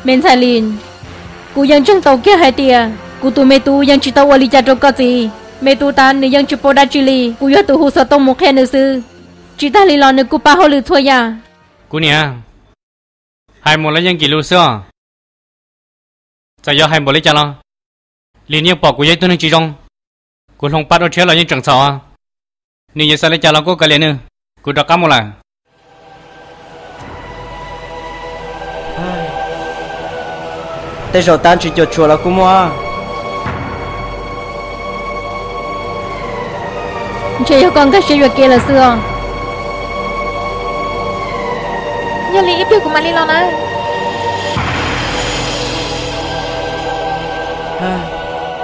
Me ntxhais Lis, kuv yeej ntseeg tau kiag hais tias kuv tus me tub yeej tsis tau ua li cas rau koj txiv. Me tub tab nws yeej tsis paub dab tsi li, kuv yog tus hu xov tooj mus qhia nws xwb. Tsis tag li los nws kuj pab hauj lwm txhua yam. Kuv niam, hais mus los yeej kim lus xwb os. Txawm yog hais npaum li cas los Lis yeej pom kuv yog ib tug neeg tsis zoo. Kuv hloov pab dua tshiab los yeej tseem txhaum. Nws yuav xav li cas los kuj kav liam nws, kuv rov qab mus lawm. Tej zaum tab tsis cuam tshuam los kuj muaj. Ntshe yog koj nkag siab yuam kev lawm xwb os. Yog li ib pliag kuv mam li los na.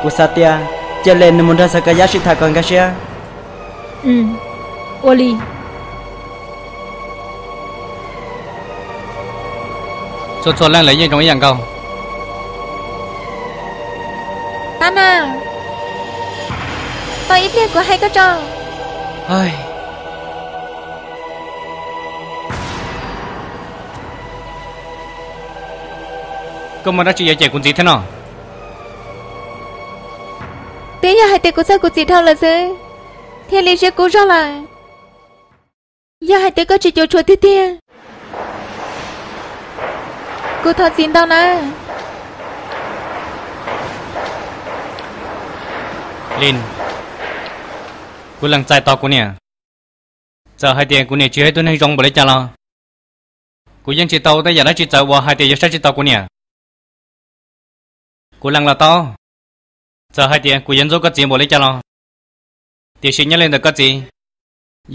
Kuv xav tias cia Lis nws mus nrog Xav Kab Yab sib tham kom nkag siab. Ua li. Txhua txhua leej lawv yeej zoo ib yam nkaus. Tab na, tos ib pliag kuv hais koj tso. Koj muaj dab tsi yuav cem kuv ntxiv thiab no? Twb yog hais tias kuv txhawj kuv txiv dhau lawm xwb thiaj li siab kub zog lawm. Yog hais tias koj tsis cuam tshuam tiag tiag, kuv thov txim ntau na. Lis, kuv lees txais tos kuv niam. Txawm hais tias kuv niam tsis yog ib tug neeg zoo npaum li cas los kuv yeej tsis tau ua tej yam dab tsi txawv uas hais tias yuav saib tsis taus kuv niam. Kuv lees los tau, txawm hais tias kuv yuav ntxub koj txiv npaum li cas los, tiam sis nyob li ntawm koj txiv,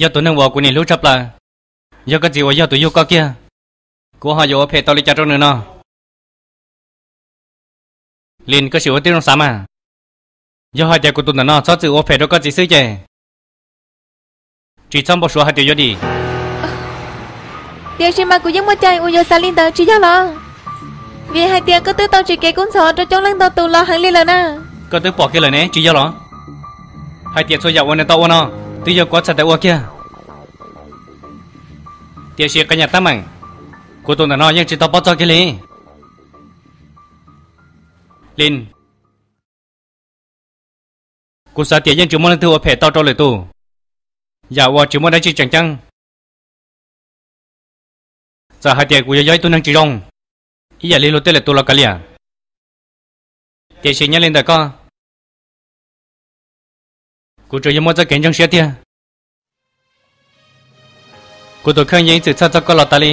yog tus neeg uas kuv niam hlub tshaj plaws, yog koj txiv uas yog tus yug koj kiag, kuv ho yuav ua phem tau li cas rau nws no? Lis, koj sim ua tib zoo xav mas. Yog hais tias kuv tus ntawm no txhob txwm ua phem rau koj txiv xwb ces tsis txhob npau suav hais tias yuav dim. Tiam sis mas kuv yeej muaj cai uas yuav xav li ntawd tsis yog los? Vim hais tias koj twb tau tsim kev kub ntxhov rau coob leej ntau tus los heev li lawm na. Koj twb pom kiag lawm ne, tsis yog los? Hais tias txhua yam uas nws tau ua no twb yog kuv txhais tes ua kiag. Tiam sis qee yam teeb meem, kuv tus ntawm no yeej tsis tau paub txog kiag li. Lis, kuv xav tias yeej tsis muaj leej twg ua phem tau rau lwm tus, yam uas tsis muaj dab tsi tseem ceeb. Txawm hais tias kuv yuav yog ib tug neeg tsis zoo, ib yam li luag tej lwm tus los kav liam, tiam sis nyob li ntawm koj, kuv tsuas yog muaj txoj kev ntseeg siab tiag. Kuv tus kheej yeej ib txwm txhawj txog koj los tas li.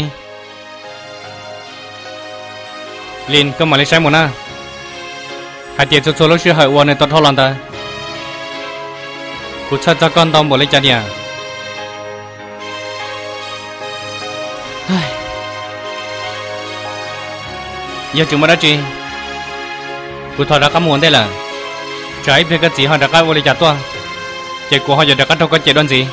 Lis, koj mam li saib mus na, hais tias txhua txhua lub sij hawm uas nws tau dhau los ntawd, kuv txhawj txog koj ntau npaum li cas tiag. Yog tsis muaj dab tsi, kuv thov rov qab mus ua ntej lawm. Tsam ib pliag koj txiv ho rov qab ua li cas tuaj, ces kuv ho yuav rov qab raug koj cem dua ntxiv.